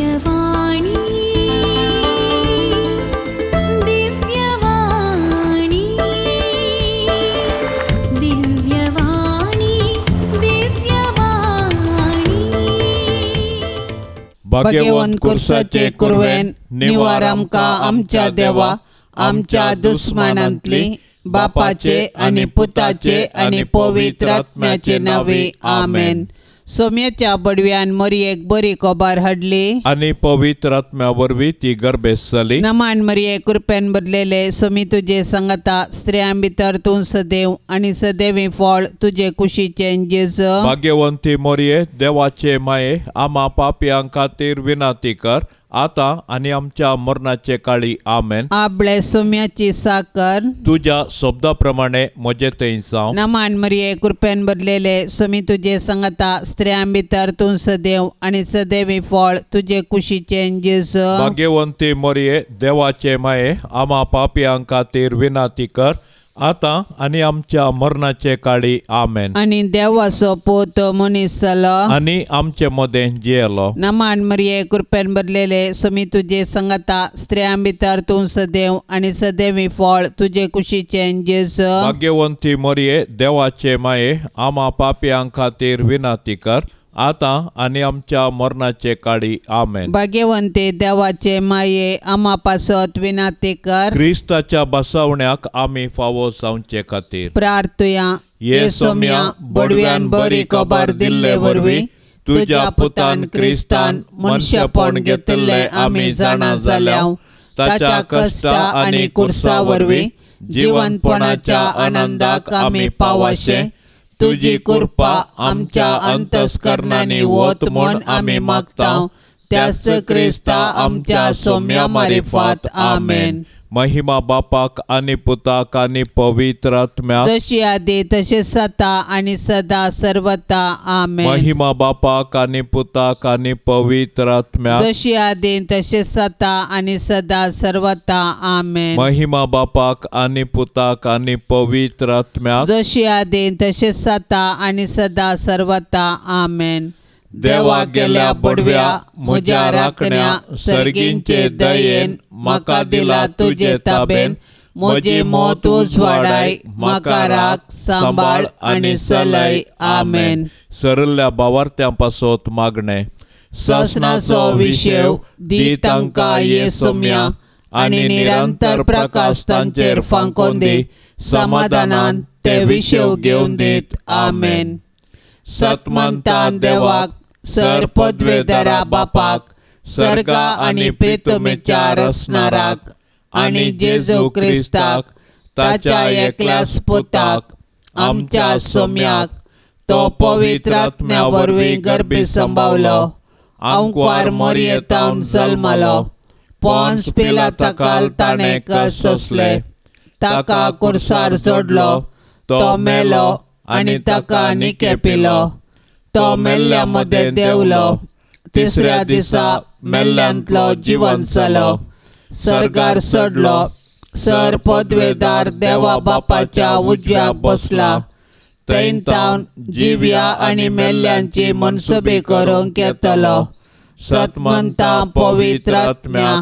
दिव्यवाणी, दिव्यवाणी, दिव्यवाणी, दिव्यवाणी. भाग्यवंत कुर्साचे कुरवेन निवार आमकां आमच्या देवा आमच्या दुस्मानांतली बापाचे आनी पुताचे आनी पवित्र आत्म्याचे नावे आमेन. सोम्याच्या बडव्यान मरयेक बरी खबर हाडली आनी पवित्र आत्म्या वरवीं ती गर्भेस्त जाली. नमान मरिये, कृपेन भरलेले, सोमी तुजे संगता, स्त्रियां भितर तूं सदैव आनी सदैवी फळ तुजे कुशीचें जेजू. भाग्यवंती मोरये, देवाचे माये, आमा पापयां खातीर विनंती कर आतां आनी आमच्या मरणाचे काळी. आमेन. आपले सोम्याची साकर. तुज्या शब्दा प्रमाणे म्हजे थंय जावं. नमान मरिये, कृपेन भरलेले, सोमी तुजे संगता, स्त्रियां भितर तूं सदैव आनी सदैवी फळ तुजे कुशीचें जेजू. भाग्यवंती मोरये, देवाचे माये, आमा पापयां खातीर विनंती कर आतां आनी आमच्या मरणाचे काळी. आमेन. आनी देवाचो पूत मनीस जालो आनी आमचे मदें जियेलो. नमान मरिये, कृपेन भरलेले, सोमी तुजे संगता, स्त्रियां भितर तूं सदैव आनी सदैवी फळ तुजे कुशीचें जेजू. भाग्यवंती मोरये, देवाचे माये, आमा पापयां खातीर विनंती कर आतां आनी आमच्या मरणाचे काळी. आमेन. भाग्यवंती देवाचे माये, आमा पासत विनंती कर. क्रिस्ताच्या बसवण्याक आमी फावो जावचे खातीर प्रार्थुया. ये सोम्या, बडव्यान बरी खबर दिल्ले वरवीं तुज्या पुतान क्रिस्तान मनशेपण घेतिल्लें आमी जाणा जाल्या. ताच्या कश्टा आनी कुर्सा वरवीं जिवनपणाच्या आनंदाक आमी पावाशे तुजी कृपा आमच्या अंतस्करणांनी वत म्हूण आमी मागता, त्याच क्रिस्ता आमच्या सोम्या मारिफात. आमेन. महिमा बापाक आनी पुताक आनी पवित्र आत्म्याक, जशी आदी तशें सता आनी सदा सर्वता. आमेन. महिमा बापाक आनी पुताक आनी पवित्र आत्म्याक, जशी आदी तशें सता आनी सदा सर्वता. आमेन. महिमा बापाक आनी पुताक आनी पवित्र आत्म्याक, जशी आदी तशें सता आनी सदा सर्वता. आमेन. देवा गेल्या बडव्या म्हज्या राखण्या, सर्गींचे दयेन म्हाका दिला तुजे ताबेन, म्हजी मौत उजवाडाय, म्हाका राख, सांबाळ आनी सलय. आमेन. सरल्या बावार्थ्यां पासत मागणें. ससनाचो विशेव दी तांकां ये सोम्या आनी निरंतर प्रकाश तांचेर फांकोन दी, समाधानान ते विशेव घेवन दीत. आमेन. सतमंतान देवाक, सर पदवेदारा बापाक, सर्गा आनी प्रितुमेच्या रसनाराक आनी जेजू क्रिस्ताक ताच्या एकल्याच पुताक आमच्या सोम्याक, तो पवित्र आत्म्या वरवीं गर्भी संभावलो, आंकवार मोरयेतावन जल्मलो, पोन्स पिलाताकाल ताणें कश्ट सोंसले, ताका कुर्सार जोडलो, तो मेलो आनी ताका निके पिलो, तो मेल्ल्या मदें देंवलो, तिसऱ्या दिसा मेल्ल्यांतलो जिवन जालो, सर्गार चडलो, सर पदवेदार देवा बापाच्या उजव्याक बसला, थंयतावन जिव्या आनी मेल्ल्यांची मनसुबी करूंक येतलो. सतमंता पवित्र आत्म्या,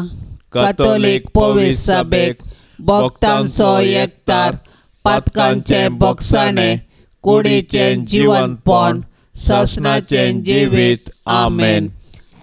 कथोलीक पवित्र सभेक, भक्तांचो एकतार, पातकांचें बोगसाणें, कुडीचें जिवनपण, सासणाचें जिवीत. आमेन.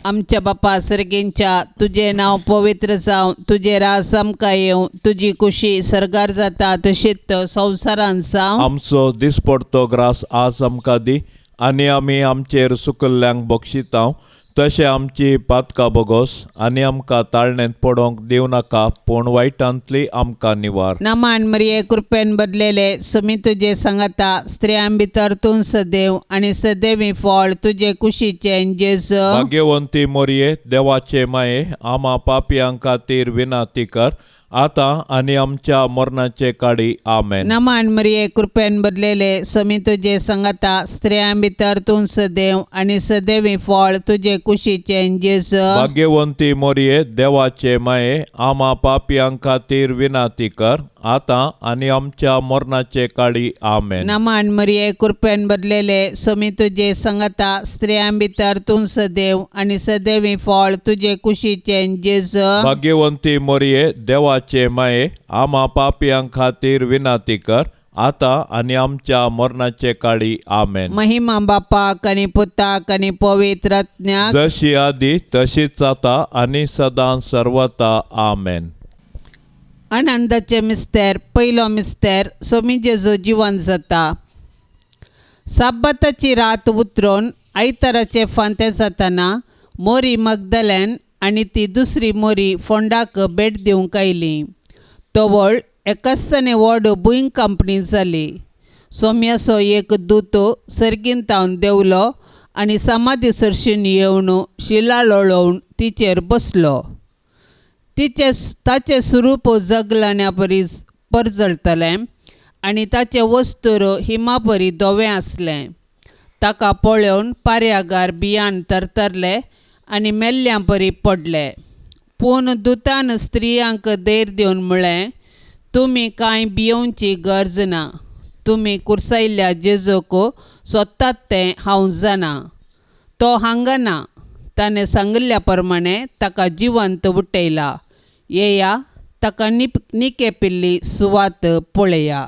आमच्या बापा सर्गींच्या, तुजें नांव पवित्र जावं, तुजें राज आमकां येवं, तुजी कुशी सर्गार जाता तशीच संवसारांत जावं. आमचो दिसपडतो ग्रास आज आमकां दी आनी आमी आमचेर सुकल्ल्यांक बक्षितांव तशें आमची पातकां बोगोस आनी आमकां ताळणेंत पडोवंक दिवं नाका, पूण वायटांतली आमकां निवार. नमान मरिये, कृपेन भरलेले, सुमी तुजे सांगाता, स्त्रियां भितर तूं सदैव आनी सदैवी फळ तुजे कुशीचें जेजू. भाग्यवंती मोरये, देवाचे माये, आमा पापयां खातीर विनंती कर आतां आनी आमच्या मरणाचे काळी. आमेन. नमान मरिये, कृपेन भरलेले, सुमी तुजे सांगाता, स्त्रियां भितर तूं सदैव आनी सदैवी फळ तुजे कुशीचें जेजू. भाग्यवंती मोरये, देवाचे माये, आमा पापयां खातीर विनंती कर आतां आनी आमच्या मरणाचे काळी. आमेन. नमान मरिये, कृपेन भरलेले, सोमी तुजे संगता, स्त्रियां भितर तूं सदैव आनी सदैवी फळ तुजे कुशीचें जेजू. भाग्यवंती मोरये, देवाचे माये, आमा पापयां खातीर विनंती कर, आतां आनी आमच्या मरणाचे काळी. आमेन. महिमा बापाक आनी पुताक आनी पवित्र आत्म्याक, जशी आदी तशीच आतां आनी सदां सर्वता. आमेन. आनंदाचे मिस्तेर. पयलो मिस्तेर, सोमी जेजू जिवन जाता. साब्बाताची रात उतरून आयताराचे फांते जातना मोरी मगदल्यान आनी ती दुसरी मोरी फोंडाक भेट दिवंक आयली. तवळ एकासने व्हड भूंय कंपनी जाली. सोम्याचो एक दूत सर्गींतावन देंवलो आनी समाधी सरशीन येवन शिला लोळोवन तिचेर बसलो. तिचे ताचें स्वरूप जगलाण्या परी परजळटलें आनी ताचें वस्तूर हिमा परी धवें आसलें. ताका पळोवन पार्यागार बियान तरतरले आनी मेल्ल्यां परी पडले. पूण दुतान स्त्रियांक धैर्य दिवन म्हळें, तुमी कांय भियोवची गरज ना. तुमी कुर्सायल्ल्या जेजूक सोदतात तें हांव जाणा. तो हांगा ना. ताणें सांगिल्ल्या प्रमाणें ताका जिवंत उठयला. येया, ताका निकेपिल्ली सुवात पळया.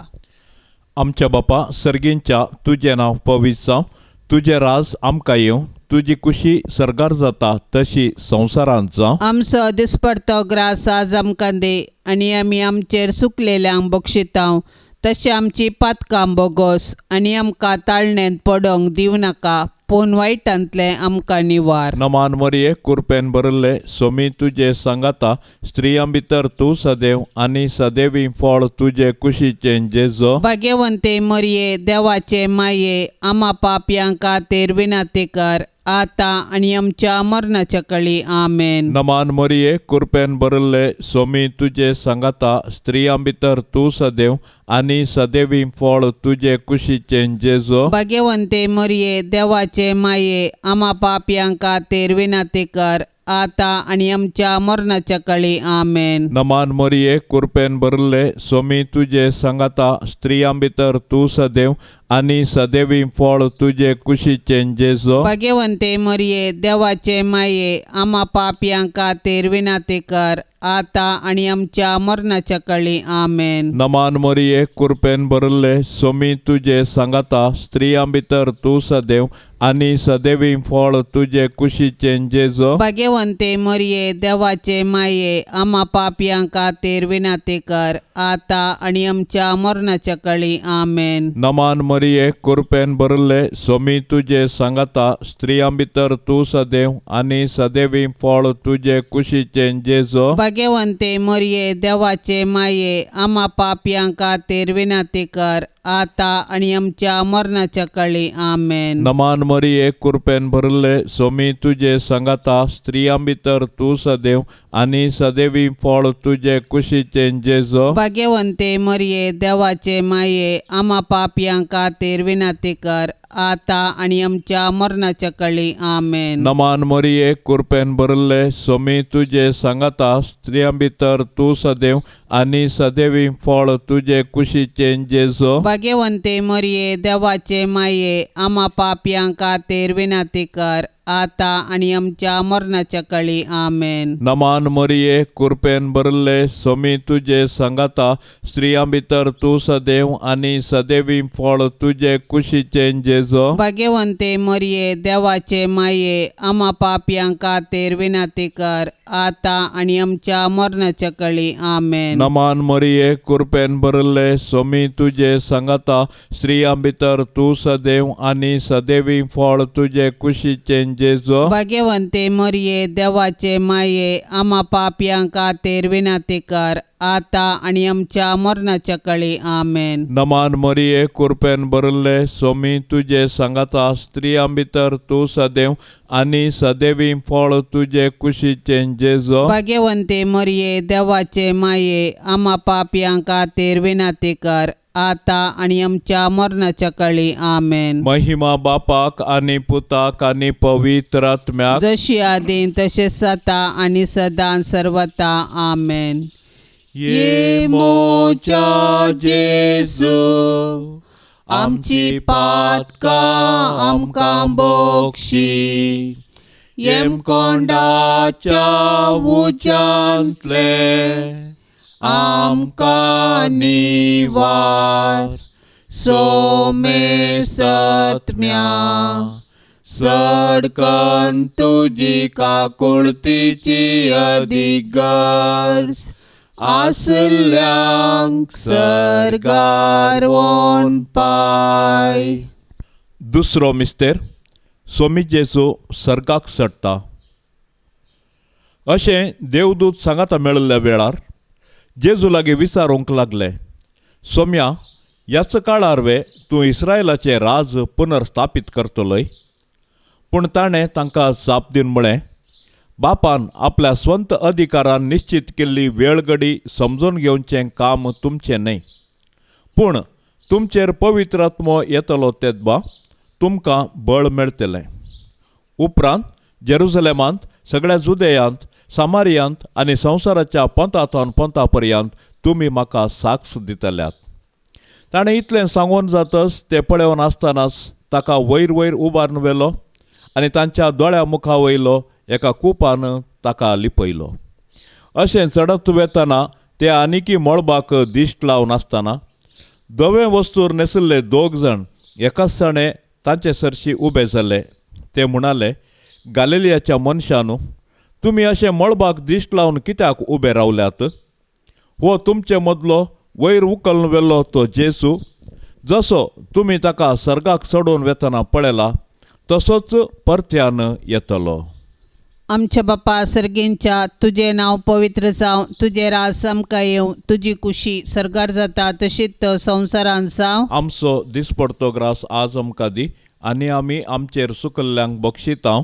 आमच्या बापा सर्गींच्या, तुजें नांव पवित्र जावं, तुजें राज आमकां येवं, तुजी कुशी सर्गार जाता तशी संवसारांत जावं. आमचो दिसपडतो ग्रास आज आमकां दी आनी आमी आमचेर सुकलेल्यांक बक्षितांव तशें आमची पातकां बोगोस आनी आमकां ताळणेंत पडोंक दिवं नाका, पूण वायटांतलें आमकां निवार. नमान मरिये, कुरपेन भरिल्ले, सोमी तुजे सांगाता, स्त्रियां भितर तूं सदैव आनी सदैवी फळ तुजे कुशीचें जेजो. भाग्यवंते मरिये, देवाचे माये, आमा पापयां खातीर विनंती कर, आतां आनी आमच्या मरणाच्या कळी. आमेन. नमान मरिये, कुरपेन भरिल्ले, सोमी तुजे सांगाता, स्त्रियां भितर तूं सदैव आनी सदैवी फळ तुजे कुशीचें जेजो. भाग्यवंते मरिये, देवाचे माये, आमा पापयां खातीर विनंती कर, आतां आनी आमच्या मरणाच्या कळी. आमेन. नमान मरिये, कुरपेन भरिल्ले, सोमी तुजे सांगाता, स्त्रियां भितर तूं सदैव आनी सदैवी फळ तुजे कुशीचें जेजो. भाग्यवंते मरिये, देवाचे माये, आमा पापयां खातीर विनंती कर, आतां आनी आमच्या मरणाच्या कळी. आमेन. नमान मरिये, कुरपेन भरिल्ले, सोमी तुजे सांगाता, स्त्रियां भितर तूं सदैव आनी सदैवी फळ तुजे कुशीचें जेजो. भाग्यवंते मरिये, देवाचे माये, आमा पापयां खातीर विनंती कर, आतां आनी आमच्या मरणाच्या कळी. आमेन. नमान मरिये, कुरपेन भरिल्ले, सोमी तुजे सांगाता, स्त्रियां भितर तूं सदैव आनी सदैवी फळ तुजे कुशीचें जेजो. भाग्यवंते मरिये, देवाचे माये, आमा पापयां खातीर विनंती कर, आतां आनी आमच्या मरणाच्या कळी. आमेन. नमान मरिये, कुरपेन भरिल्ले, सोमी तुजे सांगाता, स्त्रियां भितर तूं सदैव आनी सदैवी फळ तुजे कुशीचें जेजो. भाग्यवंते मरिये, देवाचे माये, आमा पापयां खातीर विनंती कर, आतां आनी आमच्या मरणाच्या कळी. आमेन. नमान मरिये, कुरपेन भरिल्ले, सोमी तुजे सांगाता, स्त्रियां भितर तूं सदैव आनी सदैवी फळ तुजे कुशीचें जेजो. भाग्यवंते मरिये, देवाचे माये, आमा पापयां खातीर विनंती कर, आतां आनी आमच्या मरणाच्या कळी. आमेन. नमान मरिये, कुरपेन भरिल्ले, सोमी तुजे सांगाता, स्त्रियां भितर तूं सदैव आनी सदैवी फळ तुजे कुशीचें जेजो. भाग्यवंते मरिये, देवाचे माये, आमा पापयां खातीर विनंती कर, आतां आनी आमच्या मरणाच्या कळी. आमेन. नमान मरिये, कुरपेन भरिल्ले, सोमी तुजे सांगाता, स्त्रियां भितर तूं सदैव आनी सदैवी फळ तुजे कुशीचें जेजो. भाग्यवंते मरिये, देवाचे माये, आमा पापयां खातीर विनंती कर, आतां आनी आमच्या मरणाच्या कळी. आमेन. नमान मरिये, कुरपेन भरिल्ले, सोमी तुजे सांगाता, स्त्रियां भितर तूं सदैव आनी सदैवी फळ तुजे कुशीचें जेजो. भाग्यवंते मरिये, देवाचे माये, आमा पापयां खातीर विनंती कर, आतां आनी आमच्या मरणाच्या कळी. आमेन. महिमा बापाक आनी पुताक आनी पवित्र आत्म्याक, जशी आदीं तशें सता आनी सदां सर्वता. आमेन. ये मोच्या जेजू आमची पातकां आमकां बोक्षी येमकोंडाच्या उज्यांतले आमकां निवार सोमे सत्म्या सडकन तुजी काकुळतीची अदीक गरज आसल्यांक सर्गार वोन पाय. दुसरो मिस्तेर सोमी जेजू सर्गाक चडटा. अशें देवदूत सांगाता मेळिल्ल्या वेळार जेजू लागीं विचारूंक लागले, सोम्या ह्याच काळार वे तूं इस्रायलाचें राज पुनर्स्थापीत करतलोय? पूण ताणें तांकां जाप दिवन म्हळें, बापान आपल्या स्वंत अधिकारान निश्चित केल्ली वेळगडी समजून घेवचें काम तुमचें न्हय, पूण तुमचेर पवित्र आत्मो येतलो तेदबा तुमकां बळ मेळटलें. उपरांत जेरुजलेमांत, सगळ्या जुदेयांत, सामारियांत आनी संवसाराच्या पंथा पंथा पर्यंत तुमी म्हाका साक्ष दितल्यात. ताणें इतलें सांगून जातच ते पळोवन आसतनाच ताका वयर वयर उबारून व्हेलो आनी तांच्या दोळ्या मुखा वयलो एका कुपान ताका लिपयलो. अशें चडत वेतना ते आनिकी मळबाक दिश्ट लावन आसतना धवें वस्तूर न्हेसिल्ले दोग जाण एकाच जाणे तांचे सरशी उबे जाले. ते म्हणाले, गालिलियाच्या मनशानू, तुमी अशें मळबाक दिश्ट लावन कित्याक उबे रावल्यात? हो तुमचे मदलो वयर उखलून व्हेलो तो जेजू, जसो तुमी ताका सर्गाक चडोवन वेतना पळयला तसोच परत्यान येतलो. आमच्या बापा सर्गींच्या, तुजें नांव पवित्र जावं, तुजें राज आमकां येवं, तुजी कुशी सर्गार जाता तशीच संवसारांत जावं. आमचो दिसपडतो ग्रास आज आमकां दी आनी आमी आमचेर सुकल्ल्यांक बक्षितांव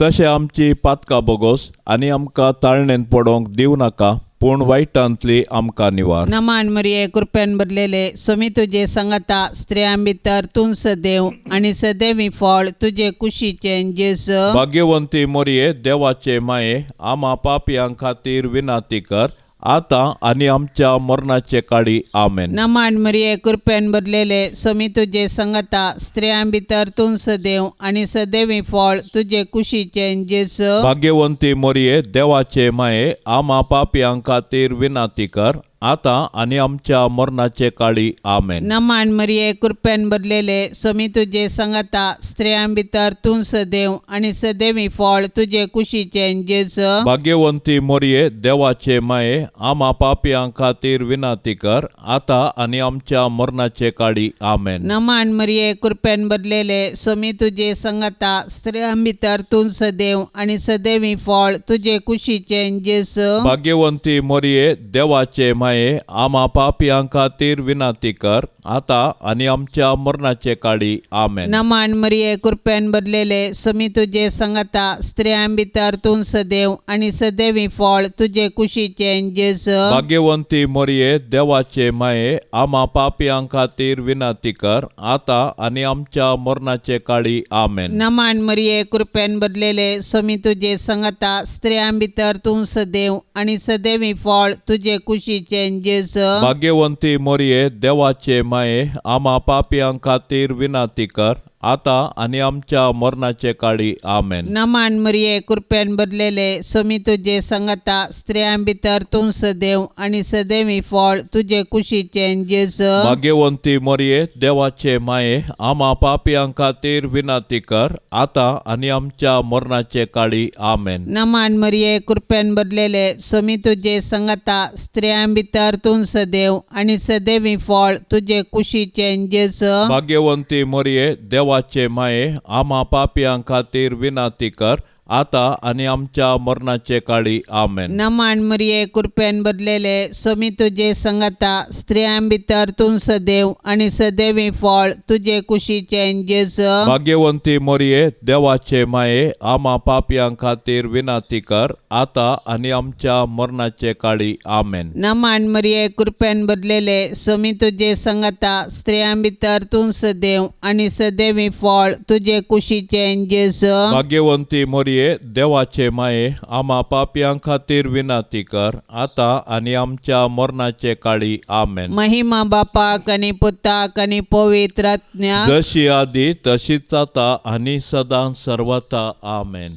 तशें आमची पातकां बोगोस आनी आमकां ताळणेंत पडोवंक दिवं नाका, पूण वायटांतली आमकां निवार. नमान मरिये, कृपेन भरलेले, सोमी तुजे सांगाता, स्त्रियां भितर तूं सदैव आनी सदैवी फळ तुजे कुशीचें जेजू. भाग्यवंती मोरये, देवाचे माये, आमा पापयां खातीर विनाती कर आतां आनी आमच्या मरणाचे काळी. आमेन. नमान मरिये, कृपेन भरलेले, सोमी तुजे सांगाता, स्त्रियां भितर तूं सदैव आनी सदैवी फळ तुजे कुशीचें जेजू. भाग्यवंती मोरये, देवाचे माये, आमा पापयां खातीर विनाती कर आतां आनी आमच्या मरणाचे काळी. आमेन. नमान मरिये, कृपेन भरलेले, सोमी तुजे सांगाता, स्त्रियां भितर तूं सदैव आनी सदैवी फळ तुजे कुशीचें जेजू. भाग्यवंती मोरये, देवाचे माये, आमा पापयां खातीर विनाती कर आतां आनी आमच्या मरणाचे काळी. आमेन. नमान मरिये, कृपेन भरलेले, सोमी तुजे सांगाता, स्त्रियां भितर तूं सदैव आनी सदैवी फळ तुजे कुशीचें जेजू. भाग्यवंती मोरये, देवाचे माये, आमा पापयां खातीर विनाती कर आतां आनी आमच्या मरणाचे काळी. आमेन. नमान मरिये, कृपेन भरलेले, सोमी तुजे सांगाता, स्त्रियां भितर तूं सदैव आनी सदैवी फळ तुजे कुशीचें जेजू. भाग्यवंती मोरये, देवाचे माये, आमा पापयां खातीर विनाती कर आतां आनी आमच्या मरणाचे काळी. आमेन. नमान मरिये, कृपेन भरलेले, सोमी तुजे सांगाता, स्त्रियां भितर तूं सदैव आनी सदैवी फळ तुजे कुशीचें जेजू. भाग्यवंती मोरये, देवाचे माये, आमा पापयां खातीर विनाती कर आतां आनी आमच्या मरणाचे काळी. आमेन. नमान मरिये, कृपेन भरलेले, सोमी तुजे सांगाता, स्त्रियां भितर तूं सदैव आनी सदैवी फळ तुजे कुशीचें जेजू. भाग्यवंती मोरये, देवाचे माये, आमा पापयां खातीर विनाती कर आतां आनी आमच्या मरणाचे काळी. आमेन. नमान मरिये, कृपेन भरलेले, सोमी तुजे सांगाता, स्त्रियां भितर तूं सदैव आनी सदैवी फळ तुजे कुशीचें जेजू. भाग्यवंती मोरये, देवाचे माये, आमा पापयां खातीर विनाती कर आतां आनी आमच्या मरणाचे काळी. आमेन. नमान मरिये, कृपेन भरलेले, सोमी तुजे सांगाता, स्त्रियां भितर तूं सदैव आनी सदैवी फळ तुजे कुशीचें जेजू. भाग्यवंती मोरये, देवाचे माये, आमा पापयां खातीर विनाती कर आतां आनी आमच्या मरणाचे काळी. आमेन. नमान मरिये, कृपेन भरलेले, सोमी तुजे सांगाता, स्त्रियां भितर तूं सदैव आनी सदैवी फळ तुजे कुशीचें जेजू. भाग्यवंती मोरये, मोरये देवाचे माये आमा पापयां खातीर विनंती कर आतां आनी आमच्या मरणाचे काळी. आमेन. महिमा बापाक आनी पुताक आनी पवित्र आत्म्याक, जशी आदी तशीच आतां आनी सदां सर्वता. आमेन.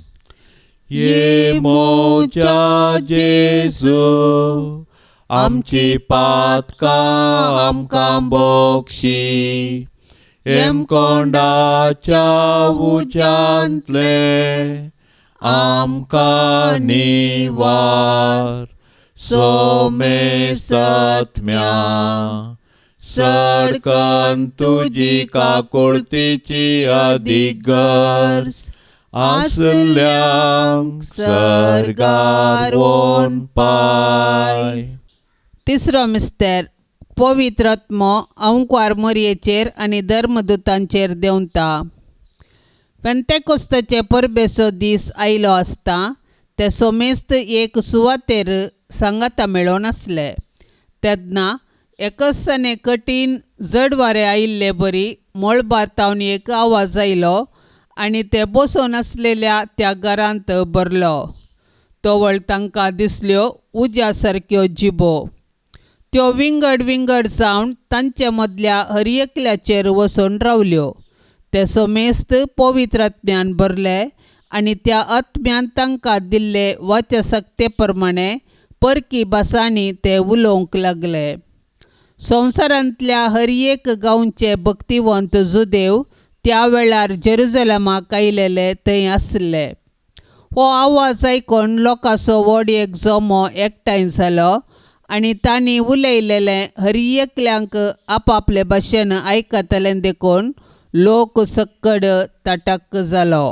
ये मोच्या जेजू आमची पातकां आमकां बोक्षी, हेमकोंडाच्या उज्यांतले आमकां निवार, सोमे सत्म्या सडकन तुजी काकुळतीची अदीक गरज आसल्यांक सर्गार वोन पाय. तिसरो मिस्तेर पवित्र आत्मो अंकवार मोरयेचेर आनी धर्मदूतांचेर देंवता. पेंतेकोस्ताचे परबेचो दीस आयलो आसता ते सोमेस्त एक सुवातेर सांगाता मेळोन आसले. तेन्ना एकसाने कठीण जड वारें आयिल्ले बरी मळबार तावन एक आवाज आयलो आनी ते बसून आसलेल्या त्या घरांत भरलो. तवळ तांकां दिसल्यो उज्या सारक्यो जिबो, त्यो विंगड विंगड जावन तांचे मदल्या हर एकल्याचेर वचून रावल्यो. ते सोमेस्त पवित्र आत्म्यान भरले आनी त्या आत्म्यान तांकां दिल्ले वाचसक्ते प्रमाणे परकी भासांनी ते उलोवंक लागले. संवसारांतल्या हर एक गांवचे भक्तिवंत जुदेव त्या वेळार जेरुजलमाक आयलेले थंय आसले. हो आवाज आयकून लोकांचो व्हड एक जमो एकठांय जालो आनी तांणी उलयलेलें हर एकल्यांक आपापले भाशेन आयकतलें देखून लोक सक्कड ताटक जालो.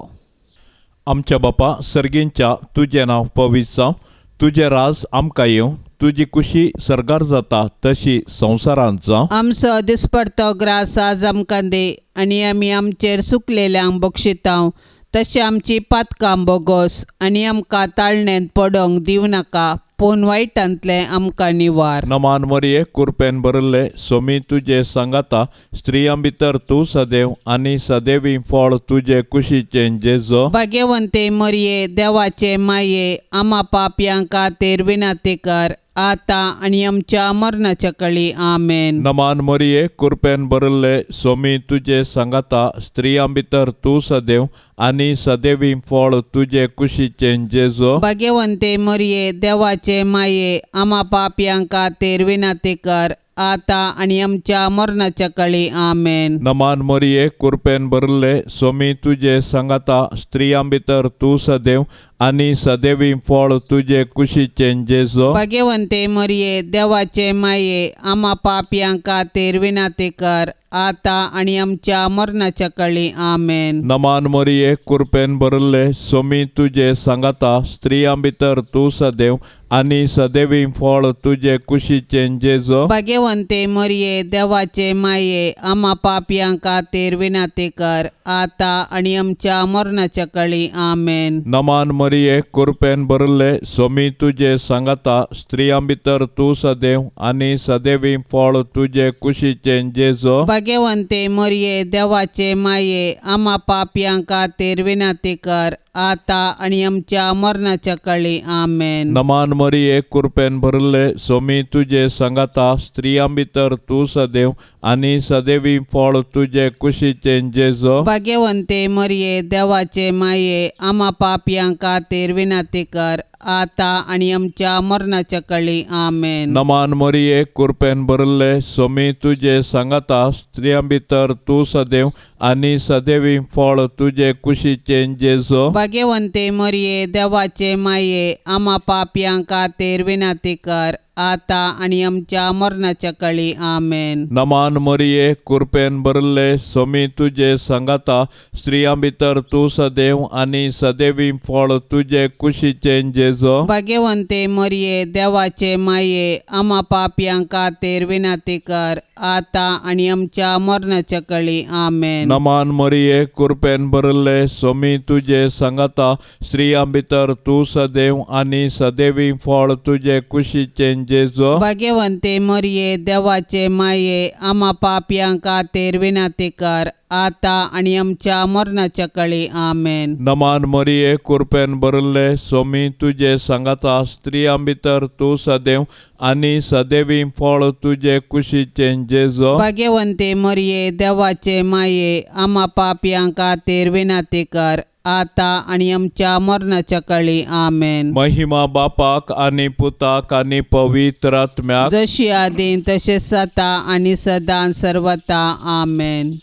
आमच्या बापा सर्गींच्या तुजें नांव पवित्र जावं, तुजें राज आमकां येवं, तुजी कुशी सर्गार जाता तशी संवसारांत जावं. आमचो दिसपडतो ग्रास आज आमकां दी आनी आमी आमचेर सुकलेल्यांक बक्षितांव तशें आमची पातकां बोगोस आनी आमकां ताळणेंत पडोंक दिवं नाका, पूण वायटांतलें आमकां निवार. नमान मरिये कुरपेन भरिल्ले सोमी तुजे सांगाता, स्त्रियां भितर तूं सदैव आनी सदैवी फळ तुजे कुशीचें जेजो. भाग्यवंते मरिये देवाचे माये आमा पापयां खातीर विनंती कर आतां आनी आमच्या मरणाच्या कळी. आमेन. नमान मरिये कुरपेन भरिल्ले सोमी तुजे सांगाता, स्त्रियां भितर तूं सदैव आनी सदैवी फळ तुजे कुशीचें जेजो. भाग्यवंते मरिये देवाचे माये आमा पापयां खातीर विनंती कर आतां आनी आमच्या मरणाच्या कळी. आमेन. नमान मरिये कुरपेन भरिल्ले सोमी तुजे सांगाता, स्त्रियां भितर तूं सदैव आनी सदैवी फळ तुजे कुशीचें जेजो. भाग्यवंते मरिये देवाचे माये आमा पापयां खातीर विनंती कर आतां आनी आमच्या मरणाच्या कळी. आमेन. नमान मरिये कुरपेन भरिल्ले सोमी तुजे सांगाता, स्त्रियां भितर तूं सदैव आनी सदैवी फळ तुजे कुशीचें जेजो. भाग्यवंते मरिये देवाचे माये आमा पापयां खातीर विनंती कर आतां आनी आमच्या मरणाच्या कळी. आमेन. नमान मरिये कुरपेन भरिल्ले सोमी तुजे सांगाता, स्त्रियां भितर तूं सदैव आनी सदैवी फळ तुजे कुशीचें जेजो. भाग्यवंते मरिये देवाचे माये आमा पापयां खातीर विनंती कर आतां आनी आमच्या मरणाच्या कळी. आमेन. नमान मरिये कुरपेन भरिल्ले सोमी तुजे सांगाता, स्त्रियां भितर तूं सदैव आनी सदैवी फळ तुजे कुशीचें जेजो. भाग्यवंते मरिये देवाचे माये आमा पापयां खातीर विनंती कर आतां आनी आमच्या मरणाच्या कळी. आमेन. नमान मरिये कुरपेन भरिल्ले सोमी तुजे सांगाता, स्त्रियां भितर तूं सदैव आनी सदैवी फळ तुजे कुशीचें जेजो. भाग्यवंते मरिये देवाचे माये आमा पापयां खातीर विनंती कर आतां आनी आमच्या मरणाच्या कळी. आमेन. नमान मरिये कुरपेन भरिल्ले सोमी तुजे सांगाता, स्त्रियां भितर तूं सदैव आनी सदैवी फळ तुजे कुशीचें जेजो. भाग्यवंते मरिये देवाचे माये आमा पापयां खातीर विनंती कर आतां आनी आमच्या मरणाच्या कळी. आमेन. नमान मरिये कुरपेन भरिल्ले सोमी तुजे सांगाता, स्त्रियां भितर तूं सदैव आनी सदैवी फळ तुजे कुशीचें जेजू. भाग्यवंते मरिये देवाचे माये आमा पापयां खातीर विनंती कर आता आनी आमच्या मरणाच्या काळी. आमेन. नमान मरिये कृपेन भरिल्ले सोमी तुजे सांगाता, स्त्रियां भितर तूं सदैव आनी सदैवी फळ तुजे कुशीचें जेजू. भाग्यवंते मरिये देवाचे माये आमा पापयां खातीर विनंती कर आता आनी आमच्या मरणाच्या काळी. आमेन. महिमा बापाक आनी पुताक आनी पवित्र आत्म्याक, जशी आदीं तशें सता आनी सदां सर्वता. आमेन.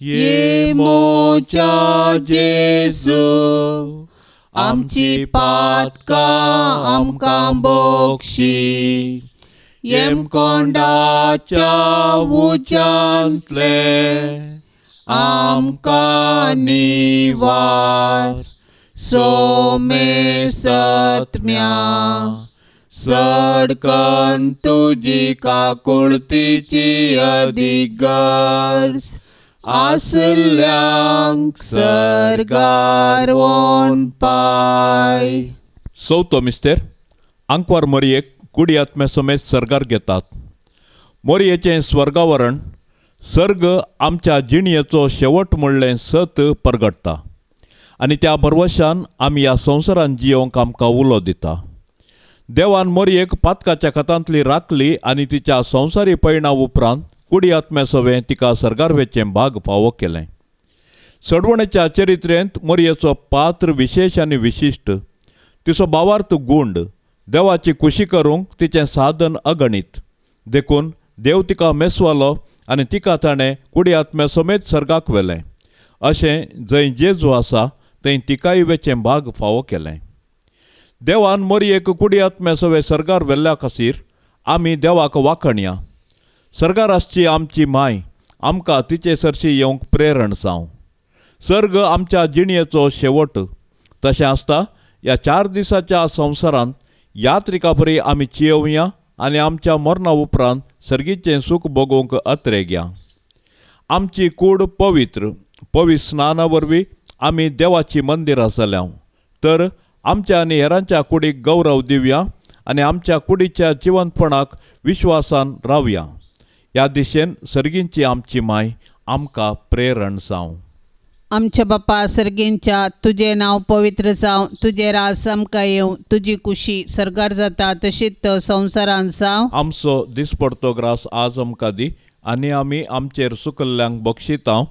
ये मोच्या जेजू आमची पातकां आमकां बोक्षी, येमकोंडाच्या उज्यांतले आमकां निवार. सोमे सत्म्या सडकन तुजी काकुळतीची अदीक गरज आसल्यांक सर्गार वोन पाय. चवथो मिस्तेर आंकवार मोरयेक कुडी आत्म्या समेत सर्गार घेतात. मोरयेचें स्वर्गावरण सर्ग आमच्या जिणयेचो शेवट म्हणलें सत परगडटा आनी त्या भरवशान आमी ह्या संवसारान जियोंक आमकां उलो दिता. देवान मोरयेक पातकाच्या खतांतली राखली आनी तिच्या संवसारी पयणा उपरांत कुडी आत्म्या सवें तिका सर्गार वेचें भाग फावो केलें. सडवणेच्या चरित्रेंत मोरयेचो पात्र विशेश आनी विशिश्ट, तिचो भावार्थ गूंड, देवाची खुशी करूंक तिचें साधन अगणीत. देखून देव तिका मेसवालो आनी तिका ताणें कुडी आत्म्या समेत सर्गाक व्हेलें. अशें जंय जेजू आसा थंय तिकाय वेचें भाग फावो केलें. देवान मोरयेक कुडी आत्म्या सवें सर्गार व्हेल्ल्या खातीर आमी देवाक वाखणया. सर्गार आसची आमची माय आमकां तिचे सरशी येवंक प्रेरण जावं. सर्ग आमच्या जिणयेचो शेवट. तशें आसता ह्या 4 दिसाच्या संवसारांत यात्रिका परी आमी चियोवया आनी आमच्या मरणा उपरांत सर्गीचें सूख भोगोवंक अत्रेग्या. आमची कूड पवित्र पवित्र स्नाना वरवीं आमी देवाची मंदिरां जाल्या तर आमच्या आनी हेरांच्या कुडीक गौरव दिवया आनी आमच्या कुडीच्या जिवंतपणाक विश्वासान रावया. ह्या दिशेन सर्गींची आमची माय आमकां प्रेरण जावं. आमच्या बापा सर्गींच्या तुजें नांव पवित्र जावं, तुजें राज आमकां येवं, तुजी कुशी सर्गार जाता तशीच संवसारान जावं. आमचो दिसपडतो ग्रास आज आमकां दी आनी आमी आमचेर सुकल्ल्यांक बक्षितांव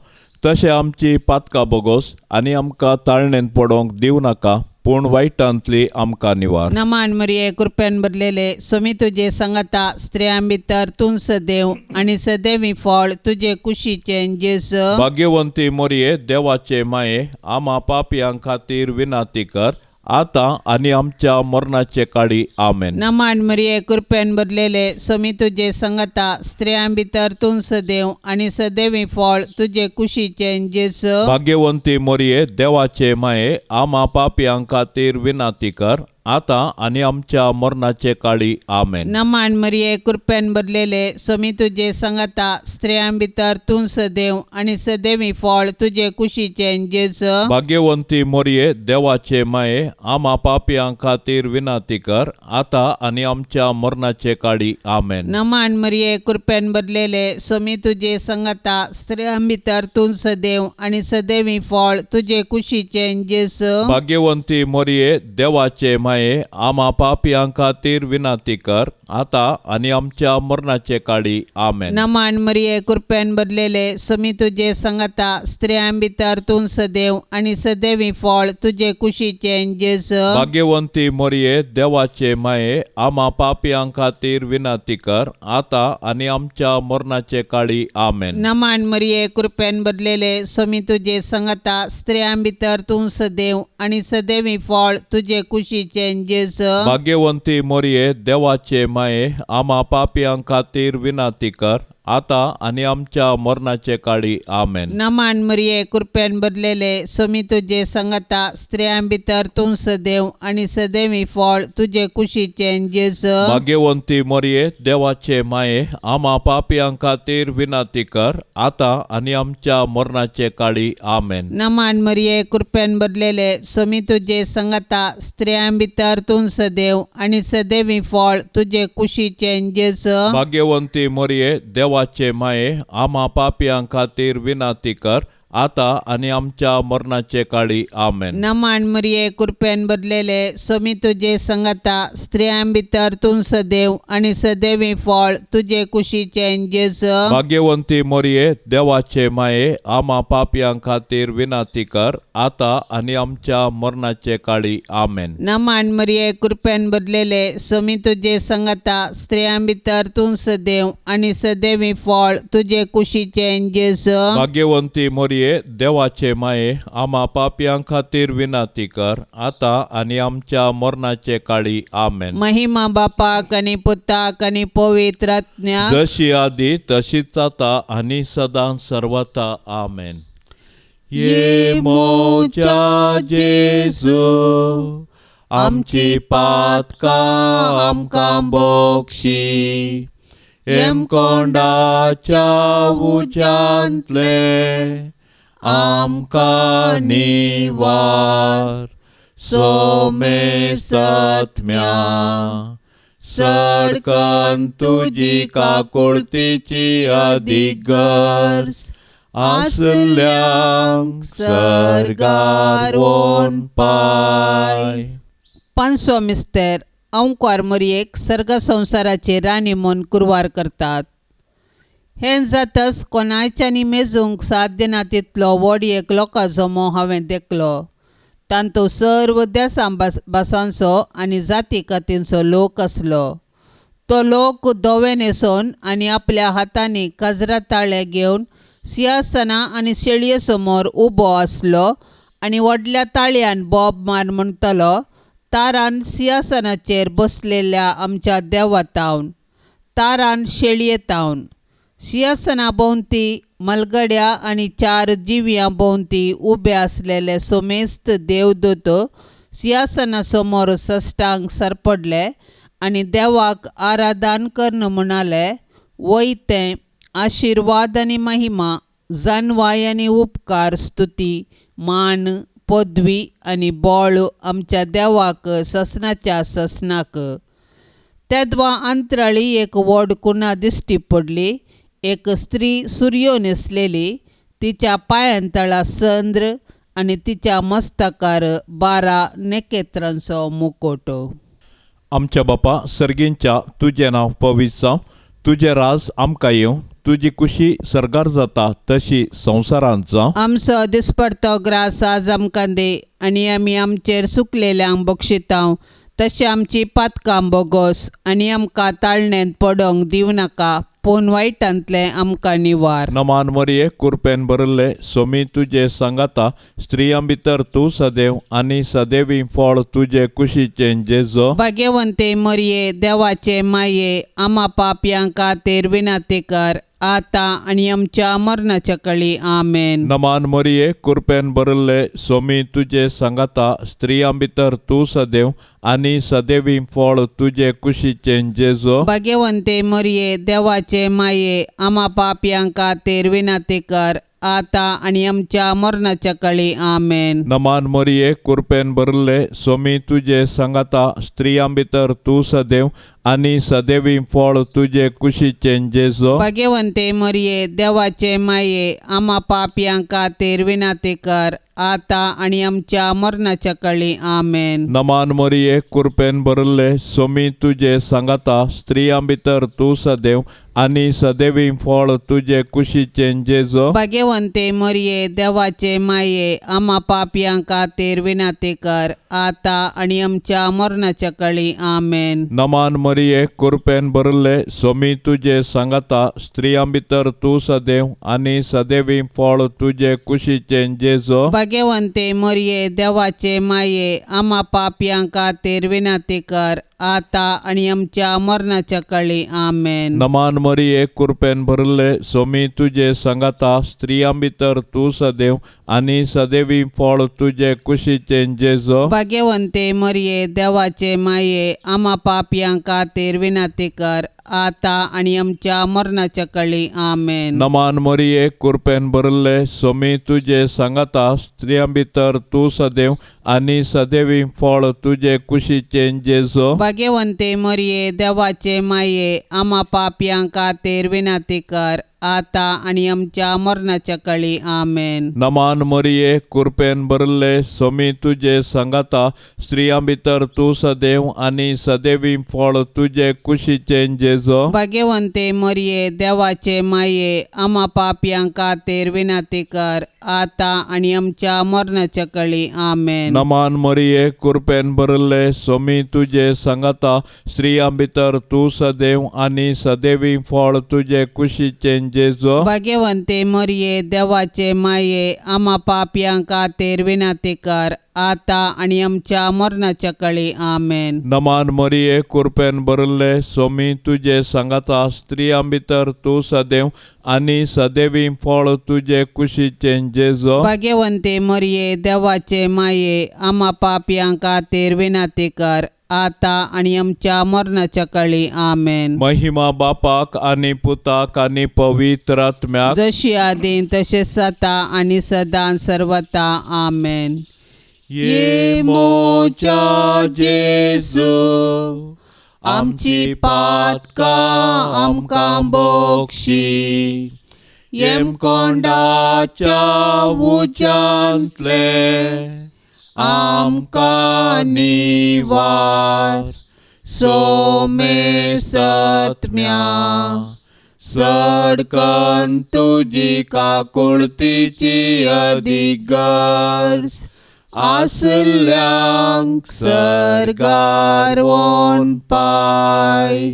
तशें आमची पातकां बोगोस आनी आमकां ताळणेन पडोवंक दिवं नाका पूण वायटांतली आमकां निवार. नमान मरिये कृपेन भरलेले सोमी तुजे सांगाता, स्त्रियां भितर तूं सदैव आनी सदैवी फळ तुजे कुशीचें जेजू. भाग्यवंती मोरये देवाचे माये आमा पापयां खातीर विनंती कर आतां आनी आमच्या मरणाचे काळी. आमेन. नमान मरिये कृपेन भरलेले सोमी तुजे सांगाता, स्त्रियां भितर तूं सदैव आनी सदैवी फळ तुजे कुशीचें जेजू. भाग्यवंती मोरये देवाचे माये आमा पापयां खातीर विनंती कर आतां आनी आमच्या मरणाचे काळी. आमेन. नमान मरिये कृपेन भरलेले सोमी तुजे सांगाता, स्त्रियां भितर तूं सदैव आनी सदैवी फळ तुजे कुशीचें जेजू. भाग्यवंती मोरये देवाचे माये आमा पापयां खातीर विनंती कर आतां आनी आमच्या मरणाचे काळी. आमेन. नमान मरिये कृपेन भरलेले सोमी तुजे सांगाता, स्त्रियां भितर तूं सदैव आनी सदैवी फळ तुजे कुशीचें जेजू. भाग्यवंती मोरये देवाचे माये आमा पापयां खातीर विनंती कर आतां आनी आमच्या मरणाचे काळी. आमेन. नमान मरिये कृपेन भरलेले सोमी तुजे सांगाता, स्त्रियां भितर तूं सदैव आनी सदैवी फळ तुजे कुशीचें जेजू. भाग्यवंती मोरये देवाचे माये आमा पापयां खातीर विनंती कर आतां आनी आमच्या मरणाचे काळी. आमेन. नमान मरिये कृपेन भरलेले सोमी तुजे सांगाता, स्त्रियां भितर तूं सदैव आनी सदैवी फळ तुजे कुशीचें जेजू. भाग्यवंती मोरये देवाचे माये आमा पापयां खातीर विनंती कर आतां आनी आमच्या मरणाचे काळी. आमेन. नमान मरिये, कृपेन भरलेले, सोमी तुजे संगता, स्त्रियां भितर तूं सदैव आनी सदैवी फळ तुजे कुशीचें जेजू. भाग्यवंती मरिये, देवाचे माये, आमा पापयां खातीर विनंती कर, आतां आनी आमच्या मरणाचे काळी. आमेन. नमान मरिये, कृपेन भरलेले, सोमी तुजे संगता, स्त्रियां भितर तूं सदैव आनी सदैवी फळ तुजे कुशीचें जेजू. भाग्यवंती मरिये, देवाचे माये, आमा पापयां खातीर विनंती कर, आतां आनी आमच्या मरणाचे काळी. आमेन. नमान मरिये, कृपेन भरलेले, सोमी तुजे संगता, स्त्रियां भितर तूं सदैव आनी सदैवी फळ तुजे कुशीचें जेजू. भाग्यवंती मरिये, देवाचे माये, आमा पापयां खातीर विनंती कर, आतां आनी आमच्या मरणाचे काळी. आमेन. नमान मरिये, कृपेन भरलेले, सोमी तुजे संगता, स्त्रियां भितर तूं सदैव आनी सदैवी फळ तुजे कुशीचें जेजू. भाग्यवंती मरिये, देवाचे माये, आमा पापयां खातीर विनंती कर, आतां आनी आमच्या मरणाचे काळी. आमेन. महिमा बापाक आनी पुताक आनी पवित्र आत्म्याक, जशी आदी तशीच आतां आनी सदां सर्वता. आमेन. ये मोच्या जेजू, आमची पातकां आमकां बोक्षी, हेमकोंडाच्या उज्यांतले आमकां निवार, सोमे सत्म्या सडकन तुजी काकुळतीची अदीक गरज आसल्यांक सर्गार वोन पाय. पांचवो मिस्तेर. अंकार मरियेक सर्ग संवसाराचे राणी म्हूण कुरवार करतात. हें जातच कोणायच्यानी मेजूंक साध्य ना तितलो व्हड एक लोकां जमो हांवें देखलो. तांतू सर्व देसां भासांचो आनी जाती कातींचो लोक आसलो. तो लोक धवे न्हेसोवन आनी आपल्या हातांनी काजरा ताळे घेवन सिंहासना आनी शेळये समोर उबो आसलो आनी व्हडल्या ताळयान बोब मार म्हणटलो, तारान सिंहासनाचेर बसलेल्या आमच्या देवा तावन, तारान शेळये तावन. सिंहासना भोंवती मलगड्या आनी चार जिव्यां भोंवती उबे आसलेले सोमेस्त देवदूत सिंहासना समोर सश्टांग सरपडले आनी देवाक आराधन करून म्हणाले, वय तें आशिर्वाद आनी महिमा, जानवाय आनी उपकार, स्तुती, मान, पदवी आनी बळ आमच्या देवाक ससनाच्या ससनाक. तेदवा अंतराळी एक व्हड कुणा दिश्टी पडली. एक स्त्री सुरयो न्हेसलेली, तिच्या पांयांतळा चंद्र आनी तिच्या मस्तकार 12 नखेत्रांचो मुकोटो. आमच्या बापा सर्गींच्या, तुजें नांव पवित्र जावं, तुजें राज आमकां येवं, तुजी कुशी सर्गार जाता तशी संवसारांत जावं. आमचो दिसपडतो ग्रास आज आमकां दी आनी आमी आमचेर सुकलेल्यांक बक्षितांव तशें आमची पातकां बोगोस आनी आमकां ताळणेंत पडोंक दिवं नाका, पूण वायटांतलें आमकां निवार. नमान मरिये, कुरपेन भरिल्ले, सोमी तुजे सांगाता, स्त्रियां भितर तूं सदैव आनी सदैवी फळ तुजे कुशीचें जेजो. भाग्यवंते मरिये, देवाचे माये, आमा पापयां खातीर विनंती कर, आतां आनी आमच्या मरणाच्या कळी. आमेन. नमान मरिये, कुरपेन भरिल्ले, सोमी तुजे सांगाता, स्त्रियां भितर तूं सदैव आनी सदैवी फळ तुजे कुशीचें जेजो. भाग्यवंते मरिये, देवाचे माये, आमा पापयां खातीर विनंती कर, आतां आनी आमच्या मरणाच्या कळी. आमेन. नमान मरिये, कुरपेन भरिल्ले, सोमी तुजे सांगाता, स्त्रियां भितर तूं सदैव आनी सदैवी फळ तुजे कुशीचें जेजो. भाग्यवंते मरिये, देवाचे माये, आमा पापयां खातीर विनंती कर, आतां आनी आमच्या मरणाच्या कळी. आमेन. नमान मरिये, कुरपेन भरिल्ले, सोमी तुजे सांगाता, स्त्रियां भितर तूं सदैव आनी सदैवी फळ तुजे कुशीचें जेजो. भाग्यवंते मरिये, देवाचे माये, आमा पापयां खातीर विनंती कर, आतां आनी आमच्या मरणाच्या कळी. आमेन. नमान मरिये, कुरपेन भरिल्ले, सोमी तुजे सांगाता, स्त्रियां भितर तूं सदैव आनी सदैवी फळ तुजे कुशीचें जेजो. भाग्यवंते मरिये, देवाचे माये, आमा पापयां खातीर विनंती कर, आता आनी आमच्या मरणाच्या काळी. आमेन. नमान मरिये, कृपेन भरले, सोमी तुजे सांगाता, स्त्रियां भितर तूं सदैव आनी सदैवी फळ तुजे कुशीचें जेजो. भाग्यवंते मरिये, देवाचे माये, आमा पापयां खातीर विनंती कर, आता आनी आमच्या मरणाच्या काळी. आमेन. नमान मरिये, कृपेन भरले, सोमी तुजे सांगाता, स्त्रियां भितर तूं सदैव आनी सदैवी फळ तुजे कुशीचें जेजो. भाग्यवंते मरिये, देवाचे माये, आमा पापयां खातीर विनंती कर, आता आनी आमच्या मरणाच्या काळी. आमेन. नमान मरिये, कृपेन भरले, सोमी तुजे सांगाता, स्त्रियां भितर तूं सदैव आनी सदैवी फळ तुजे कुशीचें जेजो. भाग्यवंते मरिये, देवाचे माये, आमा पापयां खातीर विनंती कर, आता आनी आमच्या मरणाच्या काळी. आमेन. नमान मरिये, कृपेन भरले, सोमी तुजे सांगाता, स्त्रियां भितर तूं सदैव आनी सदैवी फळ तुजे कुशीचें जेजो. भाग्यवंते मरिये, देवाचे माये, आमा पापयां खातीर विनंती कर, आता आनी आमच्या मरणाच्या काळी. आमेन. नमान मरिये, कृपेन भरले, सोमी तुजे सांगाता, स्त्रियां भितर तूं सदैव आनी सदैवी फळ तुजे कुशीचें जेजो. भाग्यवंते मरिये, देवाचे माये, आमा पापयां खातीर विनंती कर, आता आनी आमच्या मरणाच्या काळी. आमेन. महिमा बापाक आनी पुताक आनी पवित्र आत्म्याक, जशी आदीं तशें सता आनी सदां सर्वता. आमेन. ये मोच्या जेजू, आमची पातकां आमकां बोक्षी, येमकोंडाच्या उज्यांतले आमकां निवार, सोमे सत्म्या सडकन तुजी काकुळतीची अदीक गरज आसल्यांक सर्गार वोन पाय.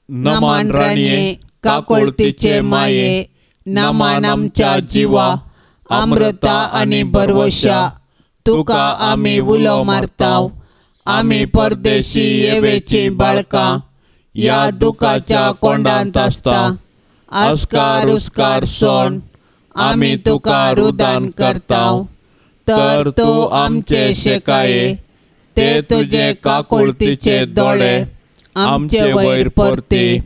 नमान राणये, काकुळतीचे माये, नमान आमच्या जिवा, अमृता आनी भरवशा, तुका आमी उलो मारताव. आमी परदेशी येवेची बाळकां ह्या दुखाच्या कोंडांत आसता. आस्कार उस्कार सोण आमी तुका रुदान करताव, तर तूं आमचे शेकाये, ते तुजे काकुळतीचे दोळे आमचे वयर परती,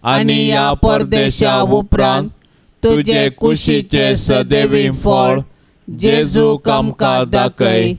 आनी ह्या परदेशा उपरांत तुजे कुशीचे सदैवी फळ जेजूक आमकां दाखय.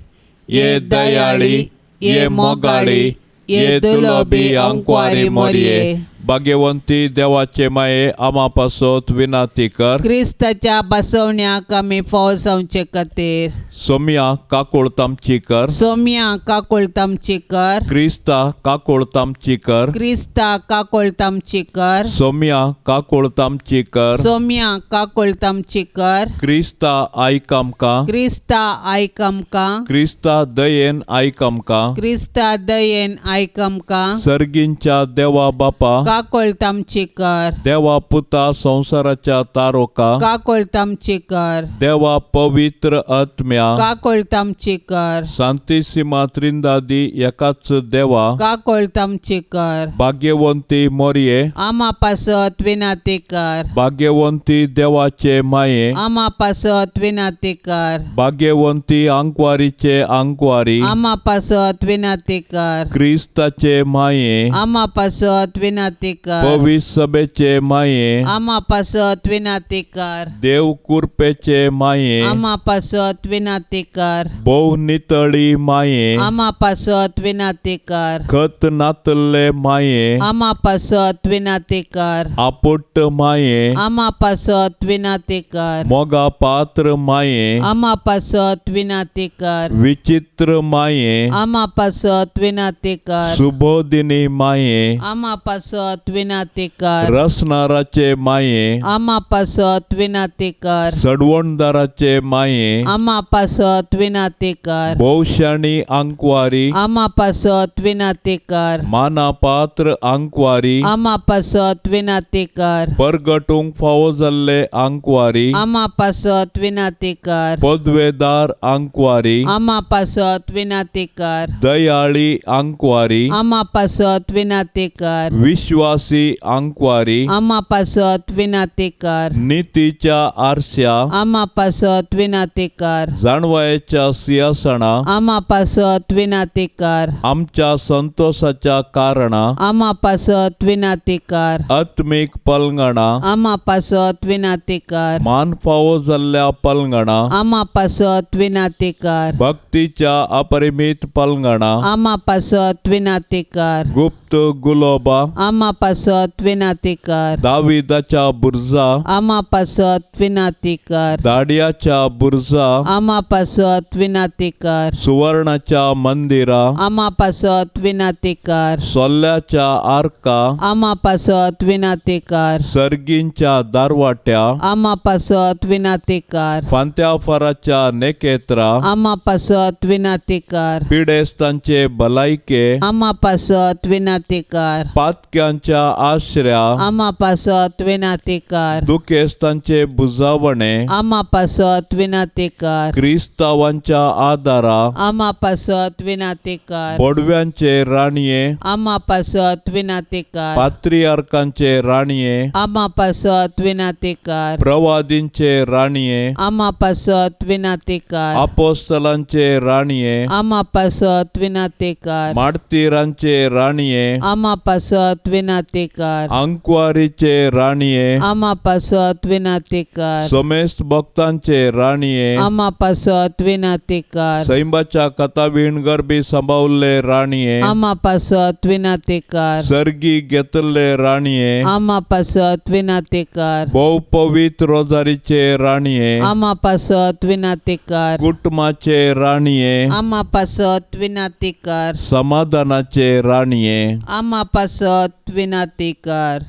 ये दयाळी, ये मोगाळी, ये दुलबी आंकवारी मोरये, भाग्यवंती देवाचे माये, आमा पासत विनंती कर. क्रिस्ताच्या बसवण्याक आमी फाव जावचे खातीर. सोम्या काकुळत आमची कर. सोम्या काकुळत आमची कर. क्रिस्ता काकुळत आमची कर. क्रिस्ता काकुळत आमची कर. सोम्या काकुळत आमची कर. सोम्या काकुळत आमची कर. क्रिस्ता आयक आमकां. क्रिस्ता आयक आमकां. क्रिस्ता दयेन आयक आमकां. क्रिस्ता दयेन आयक आमकां. सर्गींच्या देवा बापा, काकुळत आमची कर. देवा पुता संवसाराच्या तारोका, काकुळत आमची कर. देवा पवित्र आत्म्या, काकुळत आमची कर. सांतिसिमा त्रिंदादी एकाच देवा, काकुळत आमची कर. भाग्यवंती मोरये, आमा पासत विनंती कर. भाग्यवंती देवाचे माये, आमा पासत विनंती कर. भाग्यवंती आंकवारीचे आंकवारी, आमा पासत विनंती कर. क्रिस्ताचे माये, आमा पासत विनंती कर. पवित्र सभेचे माये, आमा पासत विनंती कर. देव कुरपेचे माये, आमा पासत विनंती कर. भोव नितळी माये, आमा पासत विनंती कर. खत नातल्ले माये, आमा पासत विनंती कर. आपुट्ट माये, आमा पासत विनंती कर. मोगा पात्र माये, आमा पासत विनंती कर. विचित्र माये, आमा पासत विनंती कर. सुबोधिनी माये, आमा पासत विनंती कर. रसनाराचे माये, आमा पासत विनंती कर. सडवणदाराचे माये, आमा पासत पासत विनाती कर। भोवशाणी आंकवारी, आमा पासत विनाती कर। मानापात्र आंकवारी, आमा पासत विनाती कर। परगटूंक फावो जाल्ले आंकवारी, आमा पासत विनाती कर। पदवेदार आंकवारी, आमा पासत विनाती कर। दयाळी आंकवारी, आमा पासत विनाती कर। विश्वासी आंकवारी, आमा पासत विनाती कर। नितीच्या आरस्या, आमा पासत विनाती कर। जाणवायेच्या सिंहासना, आमा पासत विनाती कर। आमच्या संतोषाच्या कारणा, आमा पासत विनाती कर। आत्मीक पलंगणा, आमा पासत विनाती कर। मान फावो जाल्ल्या पलंगणा, आमा पासत विनाती कर। भक्तीच्या अपरिमित पलंगणा, आमा पासत विनाती कर। गुप्त गुलोबा, आमा पासत विनाती कर। दाविदाच्या बुर्जा, आमा पासत विनाती कर। दाडियाच्या बुर्जा, आमा पासत विनाती कर। सुवर्णाच्या मंदिरा, आमा पासत विनाती कर। सोल्ल्याच्या आर्का, आमा पासत विनाती कर। सर्गींच्या दारवाट्या, आमा पासत विनाती कर। फांत्याफाराच्या नेकेत्रा, आमा पासत विनाती कर। पिडेस्तांचे भलायके, आमा पासत विनाती कर। पातक्यांच्या आश्र्या, आमा पासत विनाती कर। दुखेस्तांचे बुजावणे, आमा पासत विनाती कर। क्रिस्तावांच्या आदारा, आमा पासत विनाती कर। बोडव्यांचे राणये, आमा पासत विनाती कर। पात्रियार्कांचे राणये, आमा पासत विनाती कर। प्रवादींचे राणये, आमा पासत विनाती कर। आपोस्तलांचे राणये, आमा पासत विनाती कर। मार्तीरांचे राणये, आमा पासत विनाती कर। आंकवारीचे राणये, आमा पासत विनाती कर। समेस्त भक्तांचे राणये, आमा पासत विनाती कर। सैंबाच्या कथावीण गर्भी सांबावल्ले राणये, आमा पासत विनाती कर। सर्गी घेतल्ले राणये, आमा पासत विनाती कर। भोव पवित्र रोजारीचे राणये, आमा पासत विनाती कर। कुटुंबाचे राणये, आमा पासत विनाती कर। समाधानाचे राणये, आमा पासत विनाती कर।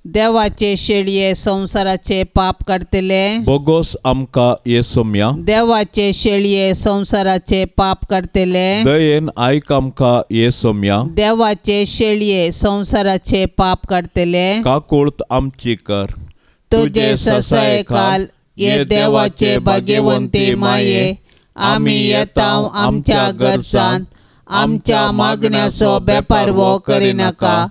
देवाचे शेळये संवसाराचे पाप काडटले, बोगोस आमकां येसोम्या। देवाचे शेळये संवसाराचे पाप काडटले, दयेन आयक आमकां येसोम्या। देवाचे शेळये संवसाराचे पाप काडटले, काकुळत आमची कर। तुजे ससायकाल ये देवाचे भाग्यवंती माये, आमी येता आमच्या गरजान, आमच्या मागण्याचो बेपारवो करिनाका,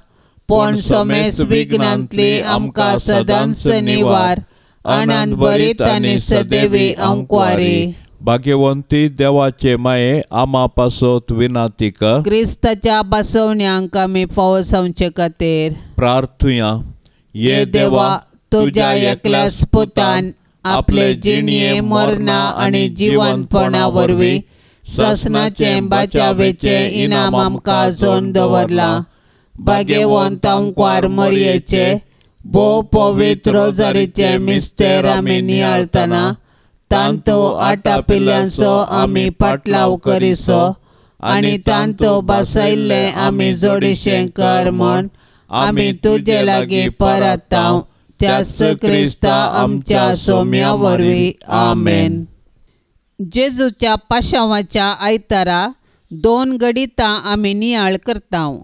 पूण समेस विघ्नांतली आमकां सदांच निवार। आनंद भरीत आनी सदैवी अंकवारी। भाग्यवंती देवाचे माये, आमा पासत विनाती कर। क्रिस्ताच्या बसवण्यांक आमी फावो जावचे खातीर प्रार्थुया। ये देवा, तुज्या एकल्याच पुतान आपले जिणये मरणा आनी जिवंतपणा वरवीं सासणाचें बाचावेचें इनाम आमकां जोडून दवरलां। भाग्यवंत अंकवार मरयेचे भोव पवित्र रोजारीचें मिस्तेर आमी नियाळतना तांतो आटापिल्यांचो आमी पाटलाव करिसो आनी तांतो बसयल्लें आमी जोडीशें कर म्हूण आमी तुजे लागीं परतांव त्याच क्रिस्ता आमच्या सोम्या वरवीं। आमेन। जेजूच्या पाशांवाच्या आयतारा दोन गडितां आमी नियाळ करतांव।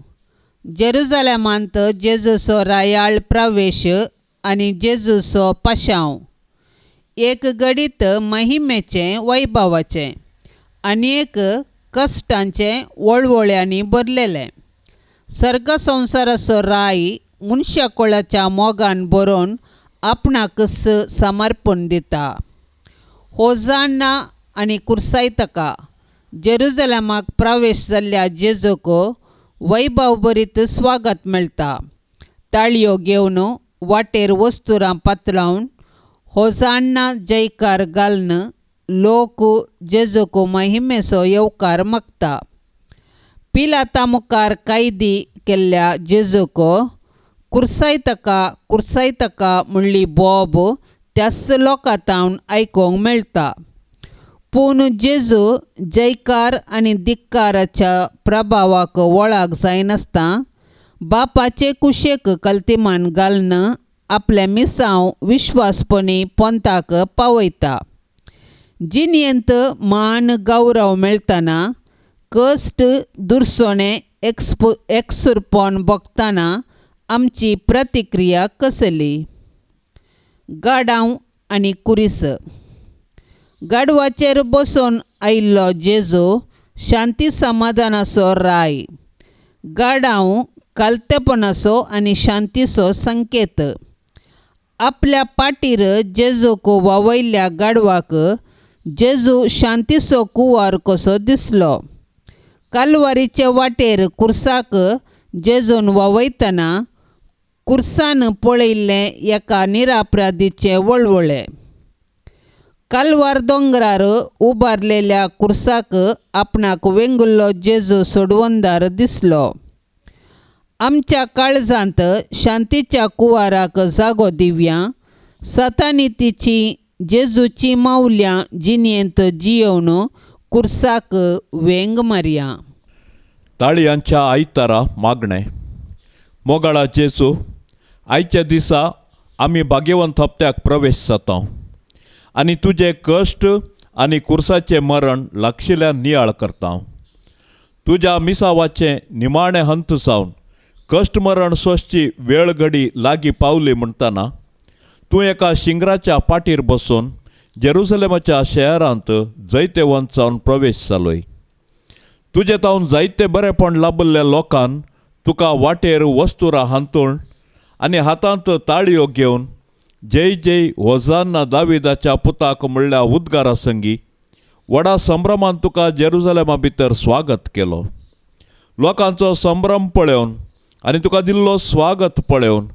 जेरुजालेमांत जेजूचो रायाळ प्रवेश आनी जेजूचो पाशांव। एक गडीत महिमेचें वैभवाचें आनी एक कश्टांचें वळवळ्यांनी भरलेलें। सर्ग संवसाराचो राय मनशाकुळाच्या मोगान बरोवन आपणाकच समर्पण दिता। होजान्ना आनी कुर्सायतका जेरुजलेमाक प्रवेश जाल्ल्या जेजूक वैभवभरीत स्वागत मेळटा। ताळयो घेवन वाटेर वस्तुरां पातळावन होजान्ना जयकार घालून लोक जेजूक महिमेचो येवकार मागता। पिलाता मुखार कैदी केल्ल्या जेजूक कुर्सायतका कुर्सायतका म्हणली बोब त्याच लोकां तावन आयकूंक मेळटा। पूण जेजू जयकार आनी धिक्काराच्या प्रभावाक वळख जायनासतना बापाचे कुशेक कल्तिमान घालून आपलें मिसांव विश्वासपणी पोंताक पावयता। जिणेंत मान गौरव मेळटना कश्ट दुरसोणें एकसुरपण भोगतना आमची प्रतिक्रिया कसली? गाडांव आनी कुरीस. गाडवाचेर बसून आयिल्लो जेजू शांती समाधानाचो राय. गाडांव कालतेपणाचो आनी शांतीचो संकेत. आपल्या पाटीर जेजूक वावयल्ल्या गाडवाक जेजू शांतीचो कुंवर कसो दिसलो. कालवारीचे वाटेर कुर्साक जेजून वावयतना कुर्सान पळयल्लें एका निरापराधीचें वळवळे. कालवार दोंगरार उबारलेल्या कुर्साक आपणाक वेंगुल्लो जेजू सोडवंदार दिसलो. आमच्या काळजांत शांतीच्या कुवाराक जागो दिवया. सतानी तिची जेजूची मावल्यां जिणेंत जियोवन कुर्साक वेंग मारया. ताळयांच्या आयतारा मागणें. मोगाळा जेजू, आयच्या दिसा आमी भाग्यवंत हप्त्याक प्रवेश जाता आनी तुजे कश्ट आनी कुर्साचें मरण लागशिल्ल्यान नियाळ करता. तुज्या मिसावाचें निमाणें हंत जावन कश्ट मरण सोंसची वेळ घडी लागीं पावली म्हणटना तूं एका शिंगराच्या पाटीर बसून जेरुसलेमाच्या शहरांत जैतेवंत जावन प्रवेश जालोय. तुजे तावन जायते बरेपण लाबिल्ल्या लोकान तुका वाटेर वस्तुरा हांतूण आनी हातांत ताळयो घेवन जय जय होजान्ना दाविदाच्या पुताक म्हणल्या उद्गारा संगी व्हडा संभ्रमान तुका जेरुजलेमा भितर स्वागत केलो. लोकांचो संभ्रम पळोवन आनी तुका दिल्लो स्वागत पळोवन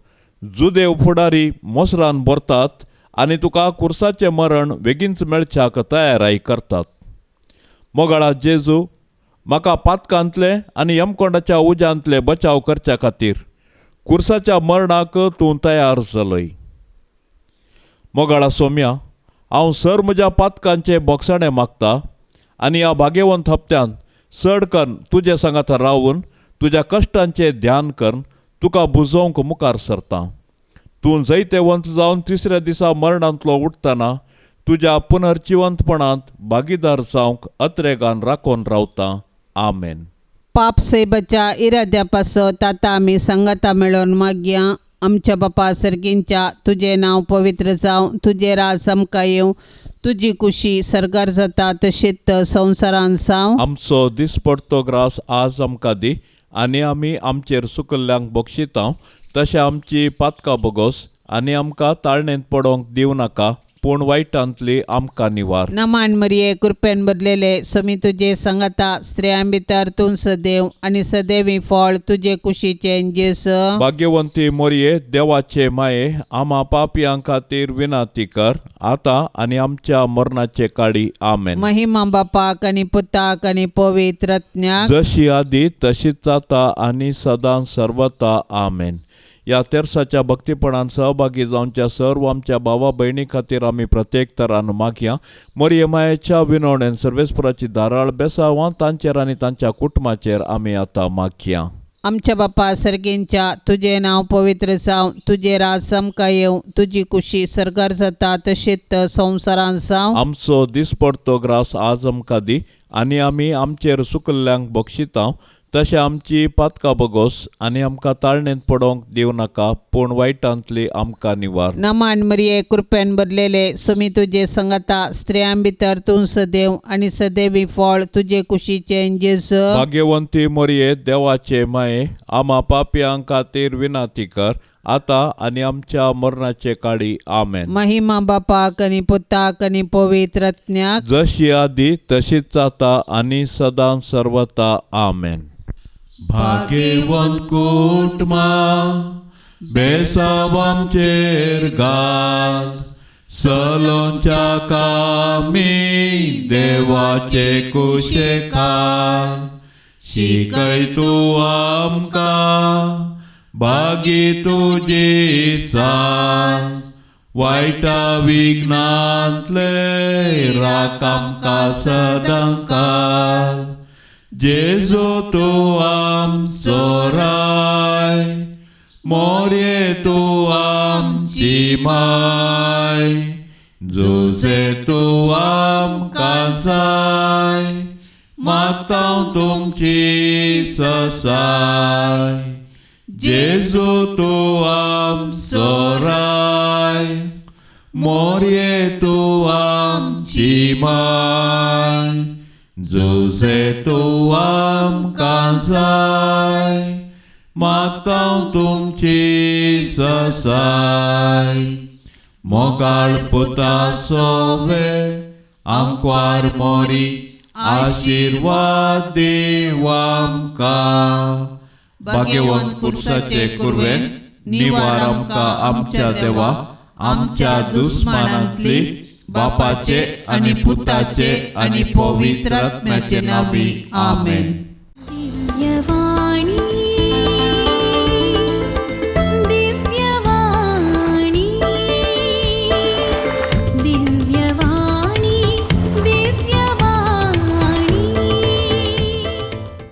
जुदेव फुडारी मोसरान भरतात आनी तुका कुर्साचें मरण बेगीनच मेळच्याक तयाराय करतात. मोगाळा जेजू, म्हाका पातकांतले आनी यमकोंडाच्या उज्यांतले बचाव करच्या खातीर कुर्साच्या मरणाक तूं तयार जालोय. मोगाळा सोम्या, हांव सर म्हज्या पातकांचे बोगसाणें मागता आनी ह्या भाग्यवंत हप्त्यान चड करून तुजे सांगाता रावून तुज्या कश्टांचें ध्यान करून तुका बुजोवंक मुखार सरता. तूं जैतेवंत जावन तिसऱ्या दिसा मरणांतलो उठतना तुज्या पुनर्जिवंतपणांत भागीदार जावंक अत्रेगान राखून रावता. आमेन. पाप सेबाच्या इराद्या पासत आतां आमी सांगाता मेळोवन मागया. आमच्या बापा सर्गींच्या, तुजें नांव पवित्र जावं, तुजें राज आमकां येवं, तुजी कुशी सर्गार जाता तशीच संवसारान जावं. आमचो दिसपडतो ग्रास आज आमकां दी आनी आमी आमचेर सुकल्ल्यांक बक्षिता तशें आमची पातकां बोगोस आनी आमकां ताळणेंत पडोवंक दिवं नाका, पूण वायटांतली आमकां निवार. नमान मरिये, कृपेन भरलेले, समी तुजे सांगाता, स्त्रियां भितर तूं सदैव आनी सदैवी फळ तुजे कुशीचें जेस. भाग्यवंती मोरये, देवाचे माये, आमा पापयां खातीर विनंती कर आतां आनी आमच्या मरणाचे काळी. आमेन. महिमा बापाक आनी पुताक आनी पवित्र आत्म्याक, जशी आदी तशीच जाता आनी सदां सर्वता. आमेन. ह्या तेर्साच्या भक्तीपणान सहभागी जावच्या सर्व आमच्या भावा भयणी खातीर आमी प्रत्येक तरान मागया. मोरये मायेच्या विनवणेन सर्वेस्पराची धाराळ बेसावां तांचेर आनी तांच्या कुटुंबाचेर आमी आतां मागया. आमच्या बापा सर्गींच्या, तुजें नांव पवित्र जावं, तुजें राज आमकां येवं, तुजी कुशी सर्गार जाता तशीच संवसारान जावं. आमचो दिसपडतो ग्रास आज आमकां दी आनी आमी आमचेर सुकल्ल्यांक बक्षिता तशें आमची पातकां बोगोस आनी आमकां ताळणेंत पडोवंक दिवं नाका, पूण वायटांतली आमकां निवार. नमान मरिये, कृपेन भरलेले, समी तुजे सांगाता, स्त्रियां भितर तूं सदैव आनी सदैवी फळ तुजे कुशीचें जेज. भाग्यवंती मरिये, देवाचे माये, आमा पापयां खातीर विनंती कर आतां आनी आमच्या मरणाचे काळी. आमेन. महिमा बापाक आनी पुताक आनी पवित्र आत्म्याक, जशी आदी तशीच आतां आनी सदां सर्वता. आमेन. भाग्यवंत कुटुंबा बेसाव आमचेर घाल, सलोंच्या कामी देवाचे कुशेकाल, शिकय तूं आमकां भागी तुजी साल, वायटा विघ्नांतले राख आमकां सदां काल. जेजू तूं आमचो राय, मोरये तूं आमची माय, जुजे तूं आमकां मागता तुमची ससाय. जेजू तूं आमचो राय, मोरये तूं आमची माय, जुझे तूं आमकां जाय, मागता तुमची ससाय. मोगाळ पुता सोवे आमक्वार मोरी, आशिर्वाद दीव आमकां. भाग्यवंत कुर्साचे कुरवेन निवार आमकां आमच्या देवा, आमच्या दुस्मानांतली, बापाचे आनी पुताचे आनी पवित्र आत्म्याचे नांवी. आमेन.